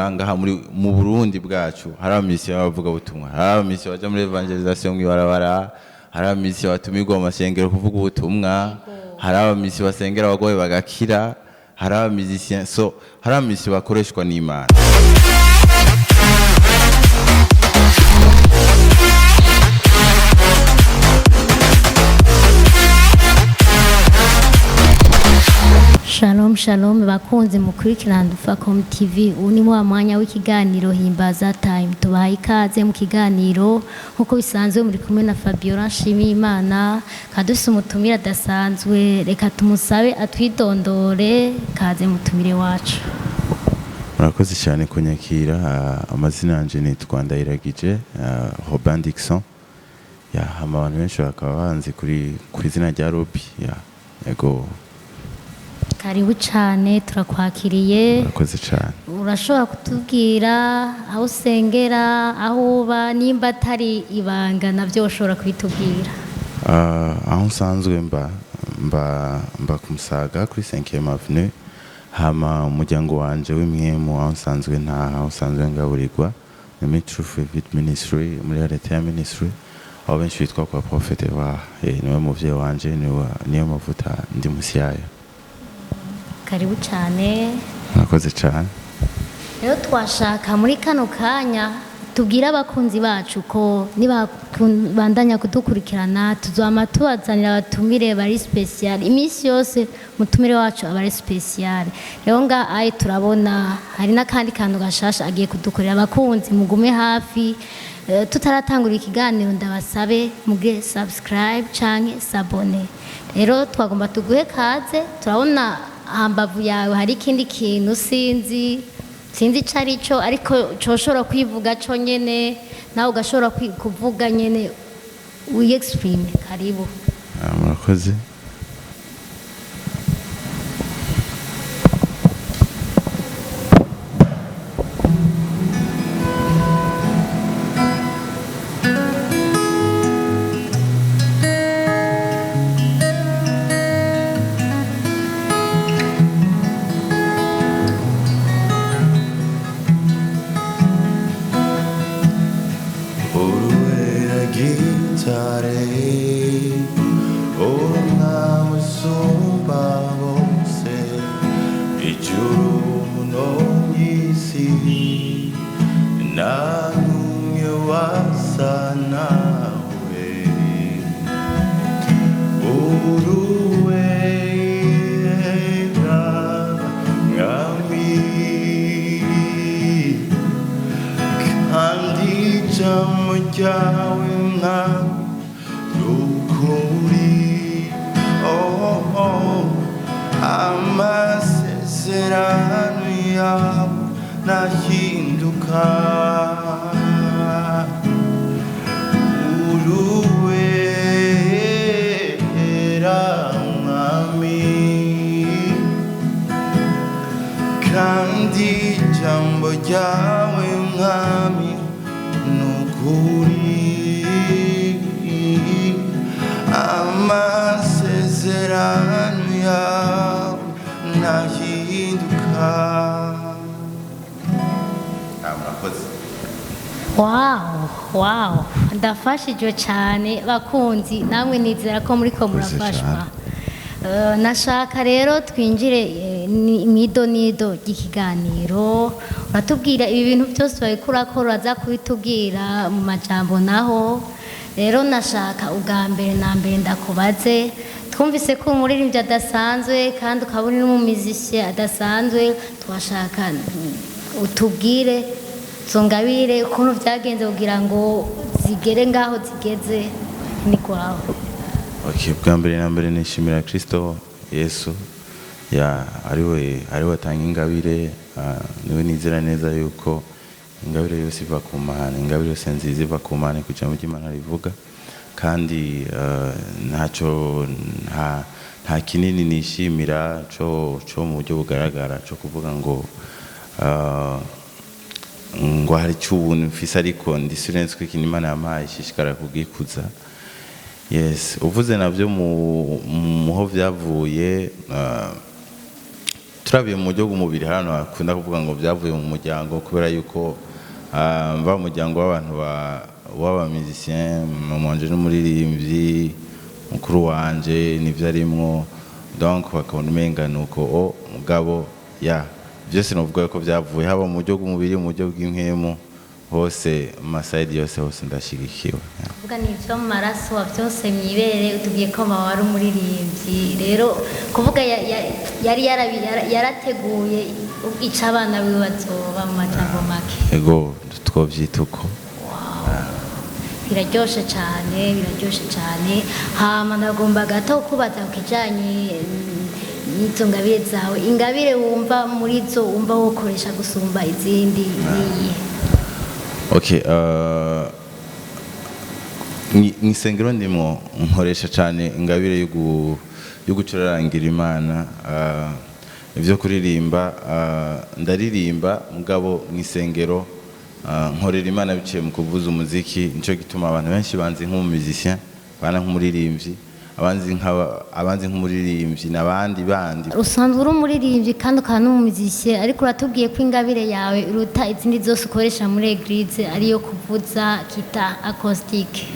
Bujumbura, ngaha muri mu Burundi bwacu, hari abamisiyo b'abavuga butumwa, hari abamisiyo baja muri évangélisation mw'ibarabara, hari abamisiyo batumirwa mu masengero kuvuga ubutumwa, hari abamisiyo basengera abagwayi bagakira, hari abamisien, so hari abamisiyo bakoreshwa n'Imana. Shalom shalom, bakunze mukurikirana Dufacom TV. Ubu ni wa mwanya w'ikiganiro Himbaza Time. Tubahaye ikaze mu kiganiro nk'uko bisanzwe, muri kumwe na Fabiola Nshimiyimana. Kadufise umutumire adasanzwe, reka tumusabe atwidondore. Kaze mutumire wacu. Murakoze cyane kunyakira. Amazina yanje nitwa Ndayiragije Robin Dixon, ya hama abantu benshi bakaba banzi kuri ku izina rya Robi, ya yego. Karibu cyane, turakwakiriye. Murakoze cyane. Urashobora kutubwira aho usengera, aho uba? Nimba atari ibanga nabyo ushobora kubitubwira. Aho nsanzwe mba ku Musaga kuri 5e avenue. Hama umuryango wanje w'imwemu, aho nsanzwe ntaha, aho nsanzwe ngaburirwa, ni muri Truth Revealed Ministry, muri Aletheia Ministry, aho benshi bitwa kwa Prophet wa niwe muvyeyi wanje, niwe mavuta ndi musi yayo. Karibu cyane. Murakoze cyane. Rero twashaka muri kano kanya tubwire abakunzi bacu ko nibabandanya kudukurikirana tuzama tubazanira abatumire bari spécial. Iminsi yose umutumire wacu aba ari spécial. Rero nga aye turabona hari n'akandi kantu gashasha agiye kudukorera. Abakunzi mugume hafi. Tutaratangura ikiganiro, ndabasabe muge subscribe canke s'abonner. Rero twagomba tuguhe kaze. Turabona hambavu yawe hari ikindi kintu, sinzi ico ari cyo, ariko coshobora kwivuga co nyene, nawe ugashobora kuvuga nyene wiyexprime. Karibu. Murakoze. Uruwera gitare, umwami usumba bose, ijuru no mw'isi nta n'umwe wasa nawe. Uruwera mwami, kandi ijambo ryawe mwami ni ukuri. Oh. Amasezerano yawe ntahinduka. Uruwera mwami, kandi ijambo ryawe mwami ni ukuri. Amasezerano yawe ntahinduka. Murakoze. Wow, ndafashijwe cyane. Bakunzi namwe nizera ko muriko Murakoze murafashwa. cyane. Nashaka rero twinjire mw'ido nido ry'ikiganiro. Uratubwira ibi bintu byose babikura ko uraza kubitubwira mu majambo. Naho rero nashaka ubwa mbere na mbere ndakubaze: twumvise ko umuririmbyi adasanzwe kandi ukaba uri n'umumizisiye adasanzwe. Twashaka utubwire izo ngabire ukuntu byagenze kugira ngo zigere ngaho zigeze. Ni kwawe. Okay, bwa mbere na mbere nishimira Kristo Yesu, ya ariwe atanga ingabire. Niwe nizera neza yuko ingabire yose iva ku Mana, ingabire yose nziza iva ku Mana, kugira ngo Imana rivuga. Kandi ntacyo nta kinini nishimira co mu buryo bugaragara co kuvuga ngo hari icyo ubuntu mfise, ariko ndi sûr ko ikintu Imana yampaye ishishikara kugikuza. Yes, uvuze navyo muho vyavuye. Turabiye mu buryo bw'umubiri, hari abantu bakunda kuvuga ngo byavuye mu muryango, kubera yuko mva mu muryango w'abantu w'aba musicien. Mama wanje n'umuririmbyi, mukuru wanje nivyo arimwo, donc bakabona umenga nuko o mugabo ya byose novuga ko byavuye haba mu buryo bw'umubiri, mu buryo bw'impwemu, hose, mu ma side yose, hose ndashigikiwe. Yeah. Kuvuga ni ibyo mu maraso wa byose mwibere. Utubwiye ko mama wari umuririmbyi, rero kuvuga yari yarateguye ico abana biwe bazoba, mu majambo make. Ego, twovyita uko. Biraryoshe cyane, biraryoshe cyane. Hama ndagomba gato kubaza ku kijanye n'izo ngabire zawe. Ingabire wumva muri zo wumva wokoresha gusumba izindi niyihe? Okay, mw'isengero ndimwo nkoresha cyane ingabire yo gucurarangira Imana. Ibyo kuririmba, ndaririmba, mugabo mw'isengero nkorera Imana biciye mu kuvuza umuziki. Nico gituma abantu benshi banzi nk'umu musicien, bana nk'umuririmbyi, abanzi nk'aba abanzi nk'umuririmbyi n'abandi bandi. Usanzwe uri umuririmbyi kandi ukaba n'umumizisiye, ariko uratubwiye ko ingabire yawe iruta izindi zose ukoresha muri église ariyo kuvuza guitare acoustique.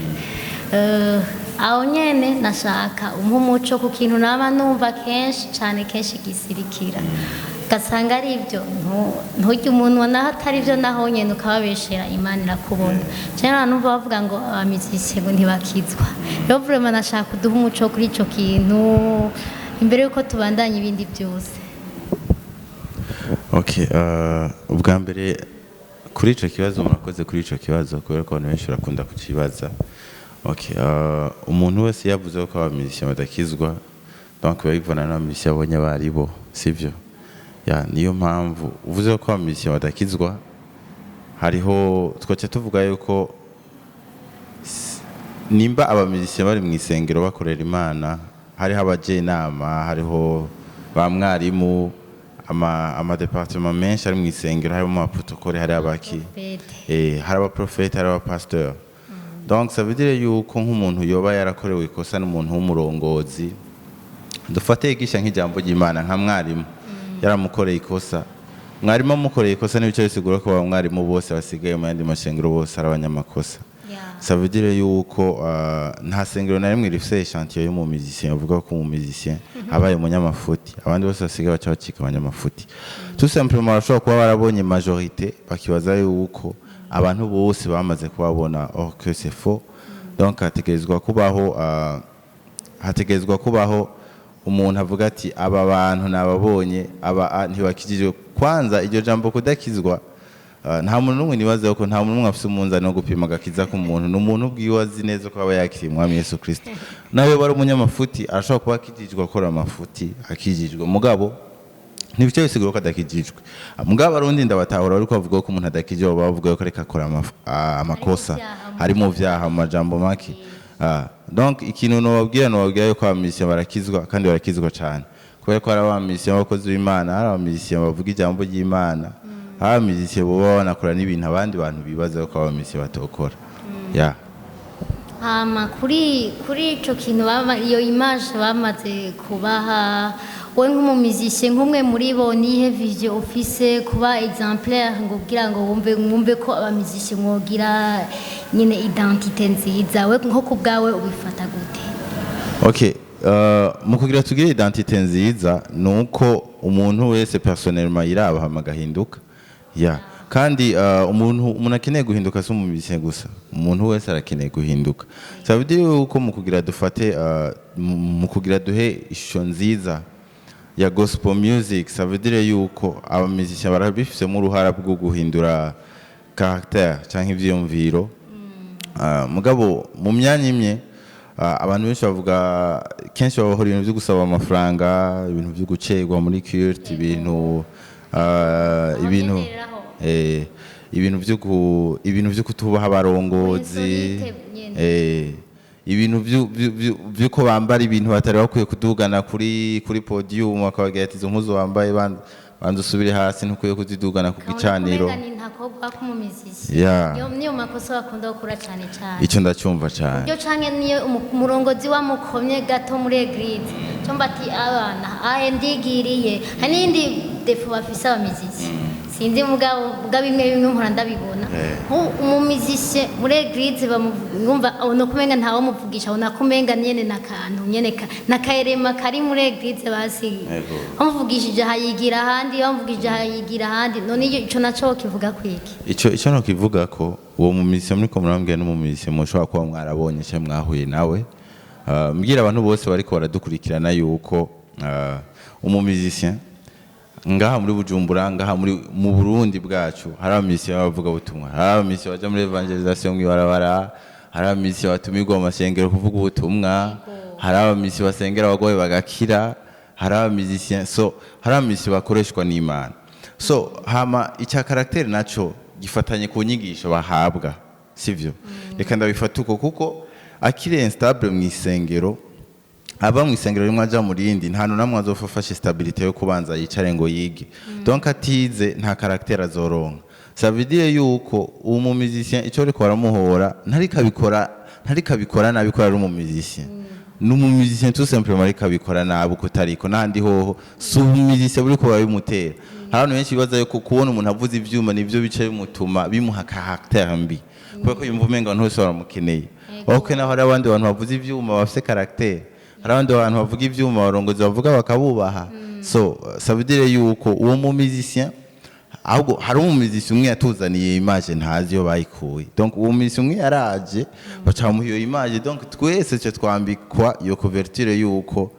Aho nyene nashaka umpe umuco ku kintu naba numva kenshi cane, kenshi gisirikira, ugasanga ari ibyo nturye umunwa, naho atari byo, naho nyene ukababeshera, Imana irakubona. Jewe numva bavuga ngo aba musiciens ngo ntibakizwa. Rero vraiment nashaka kuduha umuco kuri ico kintu imbere yuko tubandanya ibindi byose. Okay, ubwa mbere kuri ico kibazo, murakoze kuri ico kibazo, kubera ko abantu benshi barakunda kukibaza. Okay, umuntu wese yavuze ko aba musiciens badakizwa, donc biba bivana n'aba musiciens abonye abo ari bo, sivyo? Ya, niyo mpamvu uvuze ko aba musiciens badakizwa, hariho twaca tuvuga yuko nimba aba musiciens bari mu isengero bakorera Imana, hariho abajenama, hariho ba mwarimu, ama département menshi ari mu isengero, harimo ama protocole, hari abaki Fete. Hari abaprofete, hari abapasteur. Donc ça veut dire yuko nk'umuntu yoba yarakorewe ikosa n'umuntu w'umurongozi, dufate yigisha nk'ijambo ry'Imana, nka mwarimu yaramukoreye ikosa, mwarimu amukoreye ikosa, n'ibice bisigura ko ba mwarimu bose basigaye mu yandi mashengero bose ari abanyamakosa. Ça veut dire yuko nta sengero na rimwe rifise échantillon y'umu musicien bavuga ko umu musicien abaye umunyamafuti, abandi bose basigaye baca bacika abanyamafuti. Tout simplement barashobora kuba barabonye majorité, bakibaza yuko abantu bose bamaze kubabona, or que c'est faux. Donc hategerezwa kubaho umuntu avuga ati: "Aba bantu nababonye, aba ntibakijijwe." Kwanza iryo jambo kudakizwa, nta muntu n'umwe, nibaza ko nta muntu n'umwe afise umunzani wo gupima agakiza k'umuntu. Ni umuntu ubwiwe azi neza ko aba yakiriye Umwami Yesu Kristo. Nawe bari umunyamafuti, arashobora kuba akijijwe, akora amafuti akijijwe, mugabo ntibice bisigura ko adakijijwe. Mugabo abarundi ndabatahura, ariko bavuga ko umuntu adakijijwe baba bavuga ko ariko akora amakosa, Ari mu ari mu vyaha, mu majambo make. Donc ikintu nobabwira yuko aba musiciens barakizwa, kandi barakizwa cyane, kubera ko hari aba musiciens b'abakozi b'Imana, hari aba musiciens bavuga ijambo ry'Imana, hari aba musiciens boba banakora n'ibintu abandi bantu bibaza ko aba musiciens batokora, ya. Hama kuri ico kintu bama, iyo image bamaze kubaha, wowe nk'umu musicien, nk'umwe muri bo, nihe vision ufise kuba exemplaire, ngo kugira ngo wumve ko aba musiciens mwogira nyine identité nziza? We nko ku bwawe ubifata gute? Okay, mu kugira tugire identité nziza nuko umuntu wese personnellement yiraba hama agahinduka. Ya, kandi umuntu akeneye guhinduka, si umu musicien gusa, umuntu wese arakeneye guhinduka. Ça veut dire yuko mu kugira dufate mu kugira duhe ishusho nziza ya gospel music, ça veut dire yuko aba musiciens barabifisemo uruhara bwo guhindura caractère canke ivyiyumviro. Mugabo mu myanya imwe, abantu benshi bavuga kenshi, babahora ibintu byo gusaba amafaranga, ibintu byo gucerwa muri culte, ibintu Abagendereraho. Ibintu byo kutubaha abarongozi, Insolite nyene. Ibintu vy'uko bambara ibintu batari bakwiye kudugana kuri podium, bakababwira ati: "Izo mpuzu wambaye, banza usubire hasi, ntukwiye kuzidugana ku gicaniro." Ukabona ko umenga ni gakorwa k'umumiziki. Niyo makosa bakunda gukora cyane cyane. Icyo ndacyumva cyane. Ibyo canke niyo umurongozi wamukomye gato muri église, cyo ati abana ahe ndigiriye. Hari n'iyindi défaut bafise abamiziki, sinzi, mugabo mugabo bimwe bimwe mpora ndabibona. Umumizishe muri église bamwumva abona kumenga ntawe muvugisha, abona kumenga nyene nakantu nyene nakaerema kari muri église basi. Bamuvugishije hayigira ahandi, bamuvugishije hayigira ahandi. None ico naco kivuga kwiki? Icyo nokivuga ko uwo mumizisiye muriko murambwira n'umumizisiye mushobora kuba mwarabonye cyangwa mwahuye nawe. Mbwira abantu bose bariko baradukurikirana yuko umumizisiye ngaha muri Bujumbura, ngaha muri mu Burundi bwacu, hari abamizisiye b'abavuga butumwa, hari abamizisiye baja muri évangélisation mw'ibarabara, hari abamizisiye batumirwa mu masengero kuvuga ubutumwa, hari abamizisiye basengera abagwayi bagakira, hari abamizisiye, so hari abamizisiye bakoreshwa n'Imana. So hama icya caractère naco gifatanye ku nyigisho bahabwa, sivyo? Reka ndabifata uko, kuko akiri instable mu isengero, aba mu isengero rimwe aja mu rindi, nta namwe azopfa afashe stabilité yo kubanza yicare ngo yige. Donc atize nta caractère azoronka. Ça veut dire yuko uwo mu musicien ico ariko baramuhora ntariko abikora nabi ko ari umu musicien, ni umu musicien tout simplement, ariko abikora nabi uko utariko n'ahandi hoho si umu musicien buriko barabimutera. Hari abantu benshi bibaza yuko kubona umuntu avuza ivyuma nivyo bica bimutuma bimuha caractère mbi, kubera ko yumva umenga abantu bose baramukeneye. Ok, naho hari abandi bantu bavuza ivyuma bafise caractère, hari abandi bantu bavuga ivyuma abarongozi bavuga bakabubaha. So ça veut dire yuko uwo mu musicien, ahubwo hari umumizisi umwe yatuzaniye image ntazi iyo bayikuye. Donc uwo mumizisi umwe yaraje, baca bamuha iyo image, donc twese ce twambikwa iyo couverture yuko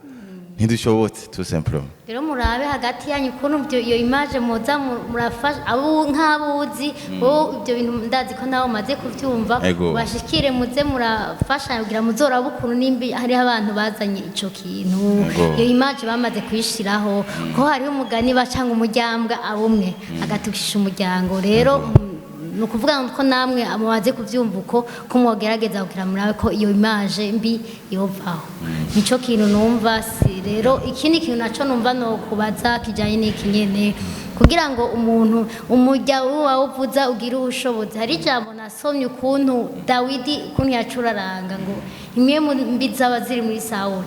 ntidushobotse tout simplement. Rero murabe hagati yanyu ukuntu iyo image muza murafasha abo nk'abuzi wowe. Ibyo bintu ndazi ko nawe umaze kubyumva. Bashikire muze murafasha kugira muzorabe ukuntu nimba hariho abantu bazanye ico kintu, iyo image bamaze kuyishiraho, ko hariho umugani baca ngo umuryambwa abumwe agatukisha umuryango. Rero ni ukuvuga ko namwe mumaze kubyumva uko ko mwogerageza kugira murabe ko iyo image mbi yovaho. Nico kintu numva. Si rero ikindi kintu naco numva no kubaza kijanye n'iki nyene, kugira ngo umuntu umurya wawuvuza ugire ubushobozi. Hari ijambo nasomye ukuntu Dawidi ukuntu yacuraranga ngo imwe mu mbi zaba ziri muri Sawuli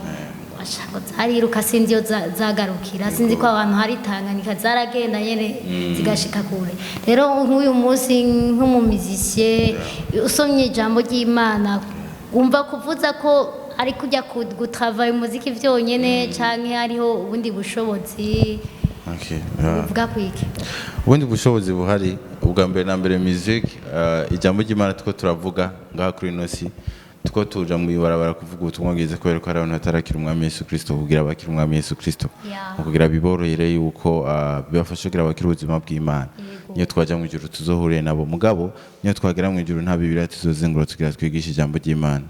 ngo zariruka, sinzi iyo zagarukira, sinzi ko abantu hari Tanganyika zaragenda nyene zigashika kure. Rero nk'uyu munsi nk'umumizisiye usomye ijambo ry'Imana, wumva kuvuza ko ari kujya gutravailler umuziki vyonyene canke hariho ubundi bushobozi? Okay. Yeah. Uvuga kwiki? Ubundi bushobozi buhari, ubwa mbere na mbere music, ijambo ry'Imana tuko turavuga ngaha kuri ino si, tuko tuja mu ibarabara kuvuga ubutumwa bwiza, kubera ko hari abantu batarakira umwami Yesu Kristo, kugira bakire umwami Yesu Kristo, mu kugira biborohere yuko bibafashe kugira bakire ubuzima bw'Imana. Niyo twajya mu ijuru tuzohurire nabo, mugabo niyo twagera mu ijuru nta Bibiliya tuzozingura tugira twigishe ijambo ry'Imana.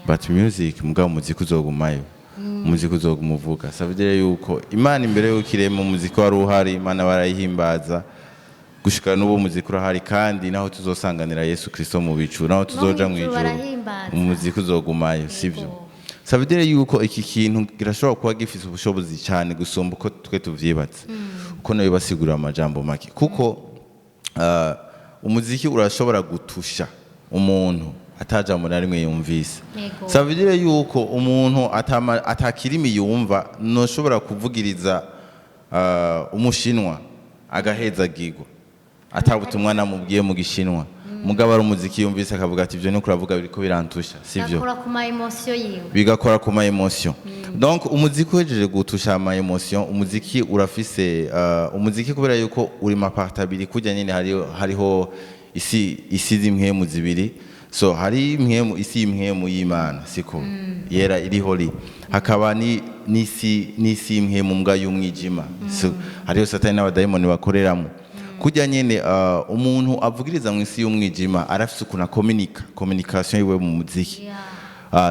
But music, mugabo umuziki uzogumayo, umuziki uzoguma uvuga. Ça veut dire yuko Imana imbere yuko irema umuziki wari uhari, Imana barayihimbaza gushika n'ubu, umuziki urahari, kandi naho tuzosanganira Yesu Kristo mu bicu, naho tuzoja mu ijuru ijuru, barahimbaza. Umuziki uzogumayo, sivyo? Ça veut dire yuko iki kintu kirashobora kuba gifise ubushobozi cyane gusumba uko twe tuvyibaza, uko nayo basigurira amajambo make, kuko umuziki urashobora gutusha umuntu atajambo na rimwe yumvise. Ça veut dire yuko umuntu atakirimi yumva, noshobora kuvugiriza umushinwa agahezagirwa atabutumwa namubwiye mu gishinwa, mugabo ari umuziki yumvise akavuga ati ibyo ni kuravuga biriko birantusha, sivyo? Gakora ku ma émotion yiwe. Bigakora ku ma émotion. Donc umuziki uhejeje gutusha ama émotion, umuziki urafise umuziki kubera yuko uri ma parties abiri kujya nyine, hariho isi z'impwemu zibiri. So hari impwemu, isi y'impwemu y'Imana siko yera iriho ri hakaba ni n'isi y'impwemu mbwa y'umwijima. So hariho Satani n'abadayimoni bakoreramo. Kujya nyene umuntu avugiriza mu isi y'umwijima arafise ukuntu akominika, communication yiwe mu muziki.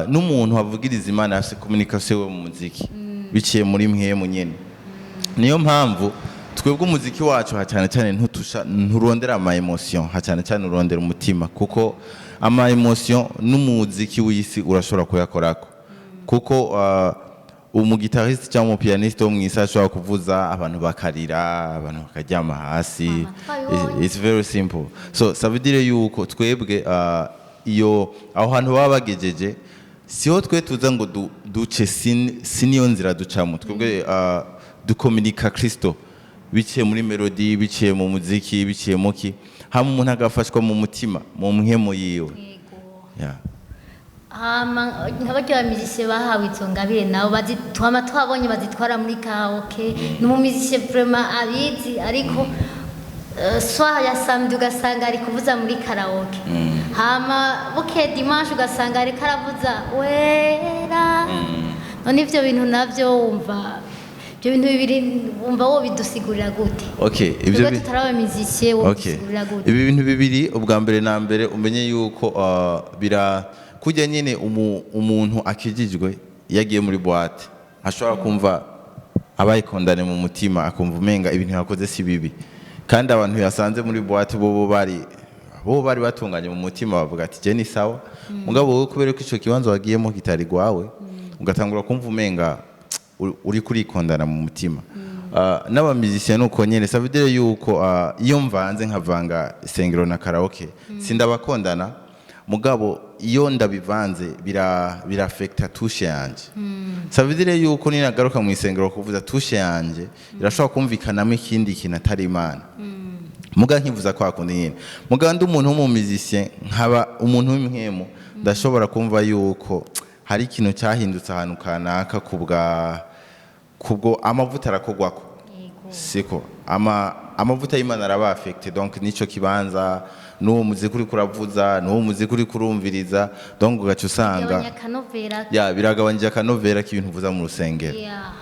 N'umuntu avugiriza Imana afise communication yiwe mu muziki biciye muri mpwemu nyene. Niyo mpamvu twebwe umuziki wacu ha cyane cyane ntutusha, nturondera ama émotion, ha cyane cyane urondera umutima, kuko ama émotion n'umuziki w'isi urashobora kuyakorako, kuko Umuguitariste cyangwa umupianiste wo mw'isi ashobora kuvuza, abantu bakarira, abantu bakaryama hasi. Twabibonye. It's very simple. So ça veut dire yuko twebwe iyo aho hantu baba bagejeje siho twe tuza ngo duce, si niyo nzira ducamo. Twebwe dukominika Kristo biciye muri melody, biciye mu muziki, biciye muki, hama umuntu agafashwa mu mutima, mu mpwemu yiwe. Yeah. Hama nk'abaryo bamizisiye bahawe izo ngabire nabo twama twabonye bazitwara muri karaoke. Ni umumizisiye vraiment abizi, ariko soir ya samedi ugasanga ari kuvuza muri karaoke, hama buke dimanche ugasanga ariko aravuza wera. None ivyo bintu navyo, wumva ibyo bintu bibiri, wumva wo bidusigurira gute? Okay, ivyo Twebwe tutari abamizisiye, wo bidusigurira gute? Ibi bintu bibiri, ubwa mbere na mbere umenye yuko bira kujya nyine umuntu akijijwe iyo agiye muri boîte ashobora kumva abaye condamné mu mutima, akumva umenga ibintu yakoze si bibi, kandi abantu yasanze muri boîte bo bari batunganye mu mutima, bavuga ati: "Je ni sawa." Mugabo wowe, kubera ko ico kibanza wagiyemo kitari gwawe, ugatangura kumva umenga uri kurikondana mu mutima. N'abamizisiye nuko nyene. Ça veut dire yuko iyo mvanze, nkavanga isengero na karaoke, sindabakondana, mugabo iyo ndabivanze bira affecta touche yanje. Ça veut dire yuko ninagaruka mu isengero kuvuza, touche yanje irashobora kumvikanamo ikindi kintu atari Imana. Muga nkivuza kwa kundi nyine, muga ndi umuntu w'umumizisien, nkaba umuntu w'impwemu, ndashobora kumva yuko hari ikintu cyahindutse ahantu kanaka kubwa kubwo amavuta arakogwako. Siko amavuta y'Imana araba affecté. Donc nico kibanza n'uwo muziki uriko uravuza, n'uwo muziki uriko urumviriza, donc ugaca usanga Gabanya akanovera. Ya, biragabanyije akanovera k'ibintu uvuza mu rusengero. Yeah.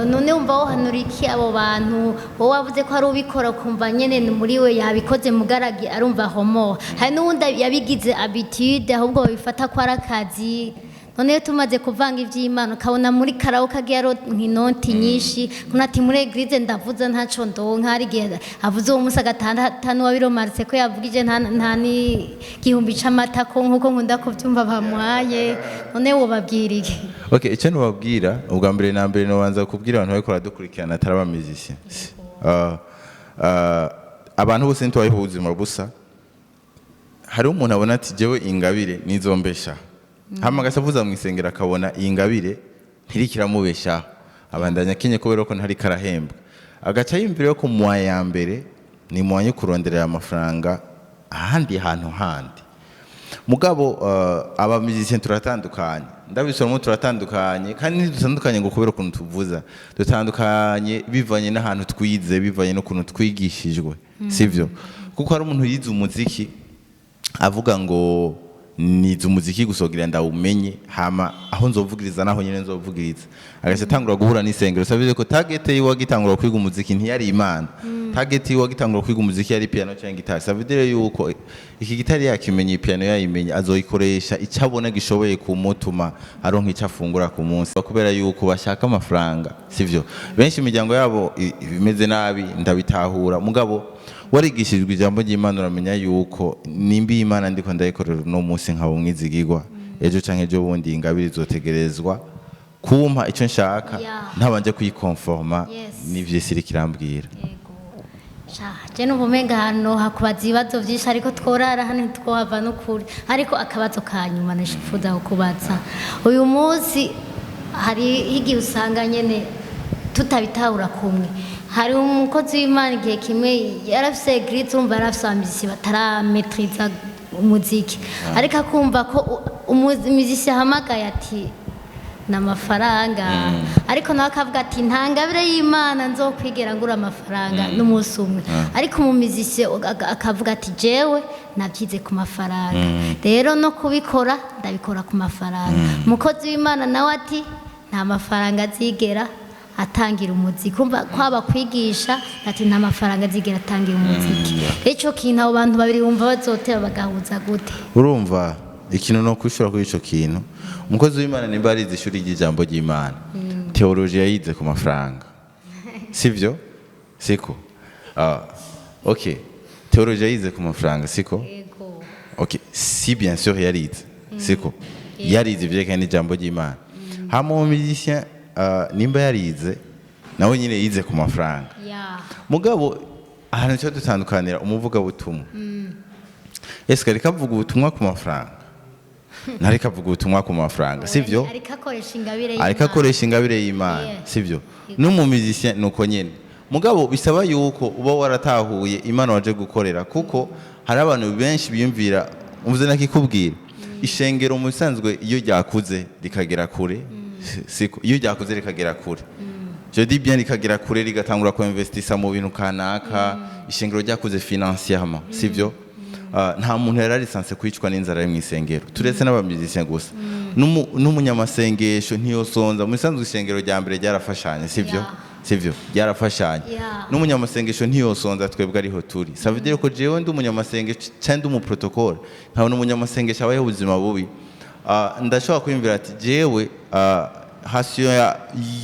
None wumva wohanura iki abo bantu? Wowe wavuze ko hari ubikora ukumva nyene ni muri we yabikoze, mugaragi arumva homo. Hari n'uwundi yabigize habitude, ahubwo babifata ko ari akazi. None iyo tumaze kuvanga ivy'Imana, ukabona muri karaoke agiye aronka inoti nyinshi, kuna ati muri église ndavuza ntaco ndonka, hari igihe avuze uwo munsi agatandatu wabiromaritse ko yavugije nta n'igihumbi c'amata, ko nkuko nkunda kuvyumva bamuhaye. None wobabwira iki? Okay, icyo nubabwira ubwa mbere na mbere, nobanza kubwira abantu bariko baradukurikirana atari aba musiciens. Abantu bose ntitubayeho ubuzima busa. Hariho umuntu abona ati: "Jewe ingabire nizombeshaho," hama agaca avuza mu isengero, akabona iyi ngabire ntiriko iramubeshaho, abandanya akenye kubera ko ntariko arahembwa, agaca yiyumvira ko mu ya mbere ni mu yo kuronderera amafaranga ahandi hantu handi. Mugabo aba musiciens turatandukanye, ndabisoramo, turatandukanye, kandi ntidutandukanye ngo kubera ukuntu tuvuza. Dutandukanye bivanye n'ahantu twize, bivanye n'ukuntu twigishijwe, sivyo? Kuko hari umuntu yize umuziki avuga ngo: "Nize umuziki gusa kugira ndawumenye, hama aho nzovugiriza naho nyene nzovugiriza," agaca atangura guhura n'isengero. Ça veut dire ko target yiwe agitangura kwiga umuziki ntiyari Imana. Target yiwe agitangura kwiga umuziki yari piano cyangwa gitari. Ça veut dire yuko iki gitari yakimenye, piano yayimenye, azoyikoresha icyo abona gishoboye kumutuma aronka icyo afungura ku munsi, kubera yuko bashaka amafaranga, sivyo? Benshi imiryango yabo imeze nabi, ndabitahura. Mugabo warigishijwe ijambo ry'Imana, uramenya yuko nimba iyi Imana ndiko ndayikorera uno munsi nkaba umwizigirwa, ejo canke ejo bundi ingabire izotegerezwa kumpa icyo nshaka, ntabanje kuyikonforma n'ivyo isi iriko irambwira. Yego. Sha, je numva umenga hano hakubaza ibibazo vyinshi, ariko tworara hano ntitwohava n'ukuri. Ariko akabazo ka nyuma nishifuza kukubaza uyu munsi, hari igihe usanga nyene tutabitahura kumwe. Hari umukozi w'Imana igihe kimwe yarafise église, urumva yarafise abamizisi batarametriza umuziki, ariko akumva ko umuzisi ahamagaye ati ni amafaranga, ariko nawe akavuga ati: "Nta ngabire y'Imana nzokwigera ngura amafaranga n'umunsi umwe." Ariko umumizisi akavuga ati: "Jewe nabyize ku mafaranga, rero no kubikora ndabikora ku mafaranga." Umukozi w'Imana nawe ati: "Nta mafaranga azigera atangira umuziki." Kumva kwaba kwigisha ati: "Nta mafaranga azigera atangira umuziki." Rero ico kintu, abo bantu babiri bumva bazotera bagahuza gute? Urumva, ikintu no kwishura kuri ico kintu, umukozi w'Imana nimba arize ishuri ry'ijambo ry'Imana, théologie yayize ku mafaranga, sivyo? Siko? Ah, okay, théologie yayize ku mafaranga, siko? Yego. Okay, si bien sûr yarize, siko? Yarize ivyerekanye n'ijambo ry'Imana. Hama uwo musicien, nimba yarize, nawe nyine yize ku mafaranga. Mugabo ahantu cyo dutandukanira, umuvugabutumwa ese ariko avuga ubutumwa ku mafaranga? Ntariko avuga ubutumwa ku mafaranga, sivyo? Ariko akoresha ingabire Ariko y'Imana. akoresha ingabire y'Imana. Sivyo? N'umumizisien nuko nyene. Mugabo bisaba yuko uba waratahuye Imana waje gukorera, kuko hari abantu benshi biyumvira uvuze nakikubwira ishengero mu bisanzwe iyo ryakuze rikagera kure, siko? Iyo ryakuze rikagera kure, je dis bien rikagera kure, rigatangura ku investisa mu bintu kanaka, ishengero ryakuze financièrement, sivyo? Nta muntu yari arisanse kwicwa n'inzara ari mu isengero, turetse n'abamizisien gusa. N'umunyamasengesho ntiyosonza. Mu bisanzwe ishengero rya mbere ryarafashanye, sivyo? Sivyo? Ryarafashanye. N'umunyamasengesho ntiyosonza, twebwe ariho turi. Ça veut dire ko jewe ndi umunyamasengesho cyangwa ndi umuprotocole, nkabona umunyamasengesho abayeho ubuzima bubi, ndashobora kwiyumvira ati jewe hasi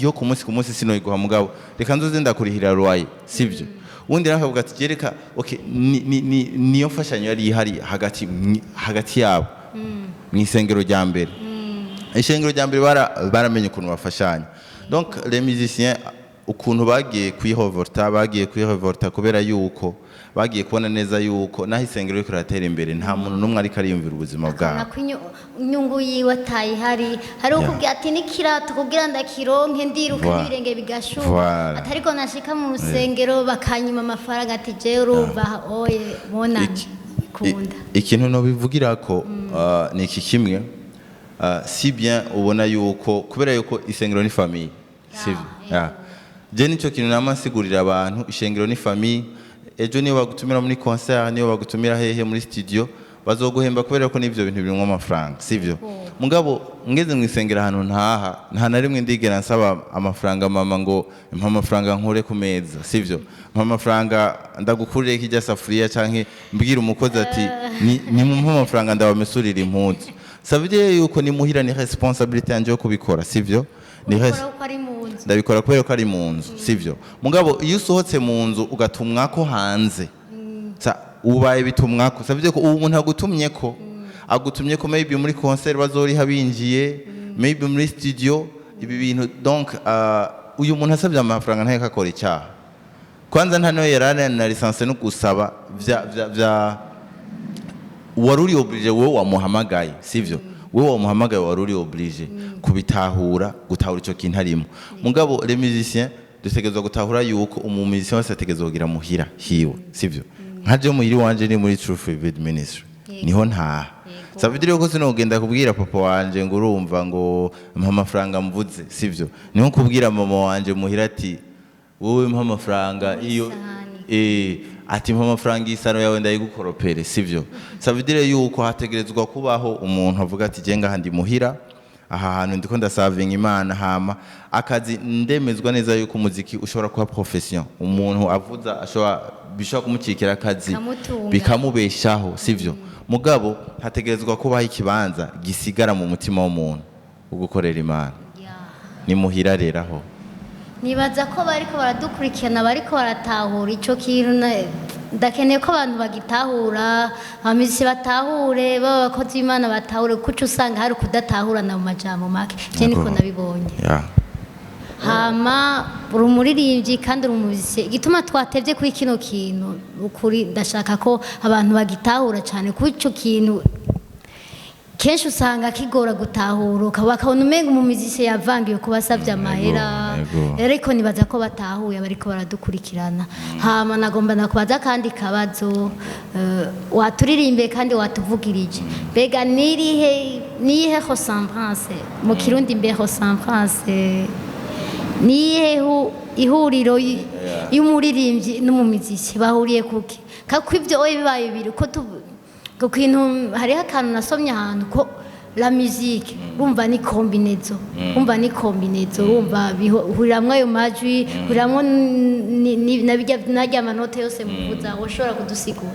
yo ku munsi ku munsi sinoyiguha, mugabo reka nzoze ndakurihira loyer, sivyo? Ubundi nawe akavuga ati jereka okay, niyo mfashanyo yari ihari hagati yabo mu isengero rya mbere. Ishengero rya mbere baramenye ukuntu bafashanya. Donc les musiciens, ukuntu bagiye kwirevolta kubera yuko bagiye kubona neza yuko naho isengero riko riratera imbere, nta muntu n'umwe ariko ariyumvira ubuzima akabona bwabo. ko inyungu yiwe atayihari. Hari ukubwira ati n'ikirato kugira ndakironke ndiruka n'ibirenge bigashuha, ati ariko nashika mu rusengero bakanyima amafaranga, ati jewe urumva oye bonani kunda. Ikintu nobivugira ko ni iki kimwe, si bien ubona yuko kubera yuko isengero ni famille, sivyo? Yeah. Je nico kintu nama nsigurira abantu: ishengero ni famille. Ejo niyo bagutumira muri concert, niyo bagutumira hehe muri studio, bazoguhemba kubera ko n'ivyo bintu birimwo amafaranga, sivyo? Mugabo ngeze mu isengero, ahantu ntaha, nta na rimwe ndigera nsaba amafaranga mama ngo mpa amafaranga nkure ku meza, sivyo? Mpa amafaranga ndagukurire kirya safuriya, canke mbwira umukozi ati nimumpe amafaranga ndabamesurira impuzu. Ça veut dire yuko ni muhira, ni responsabilité yanje yo kubikora, sivyo? Ni Ukora uko ari mu nzu. Ndabikora kubera ko ari mu nzu, sivyo? Mugabo iyo usohotse mu nzu ugatumwako hanze, sa ubaye bitumwako. Ça veut dire ko ubu umuntu agutumye ko agutumye ko maybe muri concert bazoriha binjiye, maybe muri studio ibi bintu. Donc uyu muntu asabye amafaranga ntayeko akora icyaha. Kwanza nta niyo yari na licence no gusaba vya wari uri obligé. Wowe wamuhamagaye, sivyo? Wowe wamuhamagaye wari uri obligé kubitahura, gutahura ico kintu arimo. Mugabo les musiciens dutegerezwa gutahura yuko umu musicien wese ategerezwa kugira muhira hiwe, sivyo? Nka je muhira wanje ni muri Truth Revealed Ministry. Niho ntaha. Ça veut dire ko sinogenda kubwira papa wanje ngo urumva ngo mpa amafaranga mvuze, sivyo? Niho kubwira mama wanje muhira ati wowe mpa amafaranga iyo Isahani. Ati mpa amafaranga y'isano yawe ndayigukoropere, sivyo? Ça veut dire yuko hategerezwa kubaho umuntu avuga ati je ngaha ndi muhira, aha hantu ndiko ndasavinga Imana. Hama akazi, ndemezwa neza yuko umuziki ushobora kuba profession, umuntu avuza ashobora, bishobora kumukikira akazi, Bikamutunga. bikamubeshaho, sivyo? Mugabo hategerezwa kubaho ikibanza gisigara mu mutima w'umuntu wo gukorera Imana. Ni muhira rero aho. Nibaza ko bariko baradukurikirana bariko baratahura ico kintu. Ndakeneye ko abantu bagitahura, abamiziki batahure, baba abakozi b'Imana batahure, kuko uca usanga hari ukudatahurana mu majambo make. Je niko nabibonye. Hama uri umuririmbyi kandi uri umuziki. Igituma twatevye kuri kino kintu, ukuri ndashaka ko abantu bagitahura cyane, kuko ico kintu kenshi usanga kigora gutahura, bakabona umenga umumiziki yavangiwe kuba asabye amahera. Ariko nibaza ko batahuye bariko baradukurikirana. Hama nagomba nakubaza kandi kabazo, waturirimbiye kandi watuvugirije, mbega nirihe, niyihe ressemblance mu Kirundi, mbe ressemblance niyihe, ihuriro y'umuririmbyi n'umumiziki bahuriye kuki? Kako ibyo oye bibaye bibiri ko ku kintu, hariho akantu nasomye ahantu ko la musique urumva ni combinaison, urumva ni combinaison, urumva bihuriramwo ayo majwi, huriramwo na bijya narya manote yose muvuza. Ushobora kudusigura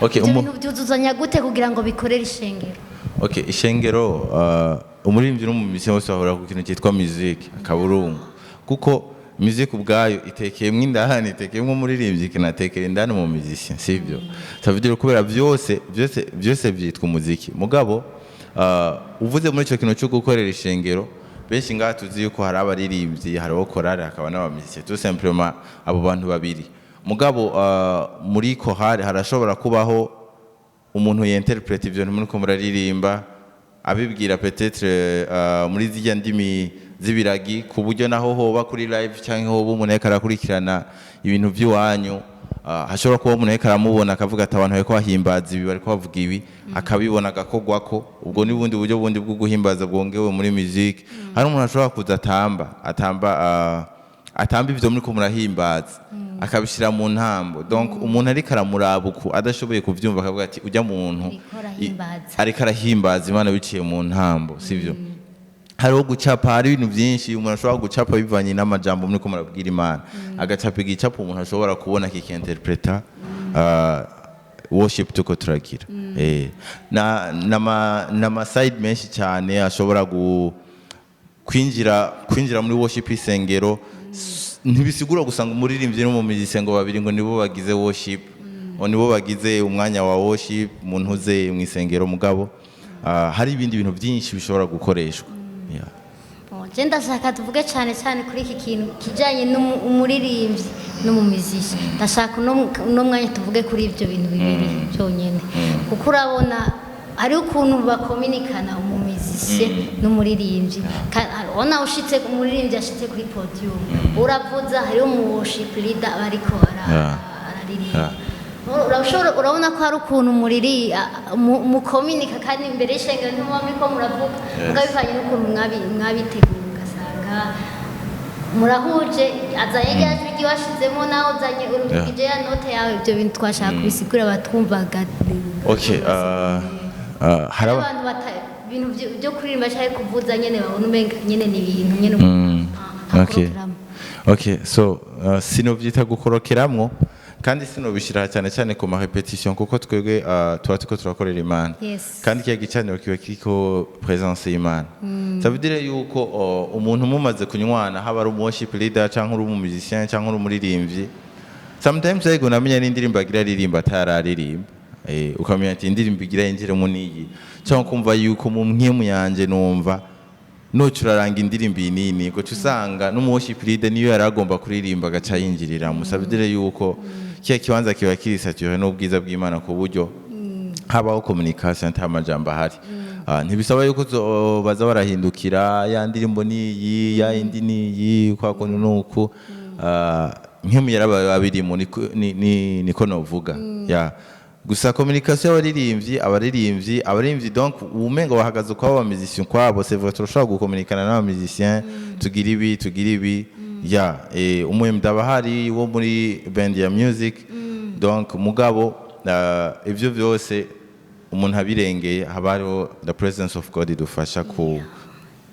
ibyo bintu byuzuzanya gute kugira ngo bikorere ishengero? Okay, ishengero, umuririmbyi n'umumiziki bose bahurira ku kintu cyitwa music, akaburungu, kuko music ubwayo itekeyemwo indani, itekeyemwo umuririmbyi, ikanatekera indani mu musicien, sivyo? Ça veut dire kubera byose byose byose byitwa umuziki. Mugabo uvuze muri ico kintu cyo gukorera ishengero, Benshi ngaha tuzi yuko hari abaririmbyi, hariho chorale, hakaba n'aba musiciens, tout simplement abo bantu babiri. Mugabo muri chorale harashobora kubaho umuntu yinterprète ivyo ntimuriko muraririmba, abibwira peut-être muri zirya ndimi z'ibiragi, ku buryo naho hoba kuri live canke hoba umuntu ariko arakurikirana ibintu vy'iwanyu, hashobora kuba umuntu ariko aramubona akavuga ati: "Abantu bariko bahimbaza ibi, bariko bavuga ibi," akabibona agakogwako. Ubwo ni bundi buryo bundi bwo guhimbaza bwongewe muri musique. Hari umuntu ashobora kuza atamba ivyo muriko murahimbaza, akabishira mu ntambo. Donc umuntu ariko aramuraba uku adashoboye kuvyumva, akavuga ati: "Ujya muntu Ariko arahimbaza." Ariko arahimbaza Imana biciye mu ntambo, sivyo? Hariho gucapa, hari ibintu byinshi umuntu ashobora gucapa bivanye n'amajambo muriko murabwira Imana, agacapa igicapo umuntu ashobora kubona kikinterpreta worship tuko turagira. Na nama side menshi cyane ashobora kwinjira muri worship isengero. Ntibisigura gusa ngo umuririmbyi n'umu musicien ngo babiri ngo nibo bagize worship, ngo nibo bagize umwanya wa worship mu ntuze mu isengero. Mugabo hari ibindi bintu byinshi bishobora gukoreshwa. Yeah. Bon, je ndashaka tuvuge cyane cyane kuri iki kintu kijanye n'umuririmbyi n'umumiziki. Ndashaka uno mwanya tuvuge kuri ibyo bintu bibiri byonyine, kuko urabona hariho ukuntu bakominikana umumiziki n'umuririmbyi. Urabona ushitse, umuririmbyi ashitse kuri podium, uravuza, hariho umu worship leader aba ariko araririmba. Urashobora, urabona ko hari ukuntu muriri mukominika, kandi imbere y'ishengero ntimuba muriko muravuga, muga bivanye n'ukuntu mwabiteguye, ugasanga murahuje, azanye rya jwi ry'iwashizemo, nawe uzanye urugije ya note yawe. Ibyo bintu twashaka kubisigura batwumvaga. Okay, haraba abantu ibintu byo kuririmba cyangwa kuvuza nyene babona umenga nyene ni ibintu nyene hakorokeramo. Okay, so sinovyita gukorokeramwo, kandi sinobishira cyane cyane ku ma répétition, kuko twebwe tuba turiko turakorera Imana. Kandi kiya gicaniro kiba kiriko présence y'Imana. Ça veut dire yuko umuntu mumaze kunywana, haba ari umu worship leader canke uri umu musicien canke uri umuririmbyi, sometimes ariko unamenya n'indirimbo agira aririmba atararirimba, ukamenya ati indirimbo igira yinjiremo n'iyi, cyangwa kumva yuko mu mpwemu yanje numva nocuraranga indirimbo iyi nini, ugaca usanga n'umu worship leader niyo yari agomba kuririmba agaca yinjiriramo. Ça veut dire yuko kiya kibanza kiba kiri saturé n'ubwiza bw'Imana, ku buryo habaho communication nta majambo ahari. Ntibisaba yuko baza barahindukira ya ndirimbo niyi, ya indi niyi, kwa kuntu nuku. Nk'imuyara babirimo, niko novuga ya gusa communication y'abaririmbyi, abaririmbyi. Donc umengo bahagaze ukwabo, aba musiciens ukwabo. C'est vrai, turashobora gukomunikana n'aba musiciens, tugira ibi, tugira ibi, ya umuhembyi aba ahari wo muri band ya music. Donc mugabo ivyo byose umuntu abirengeye, haba hariho the presence of God idufasha ku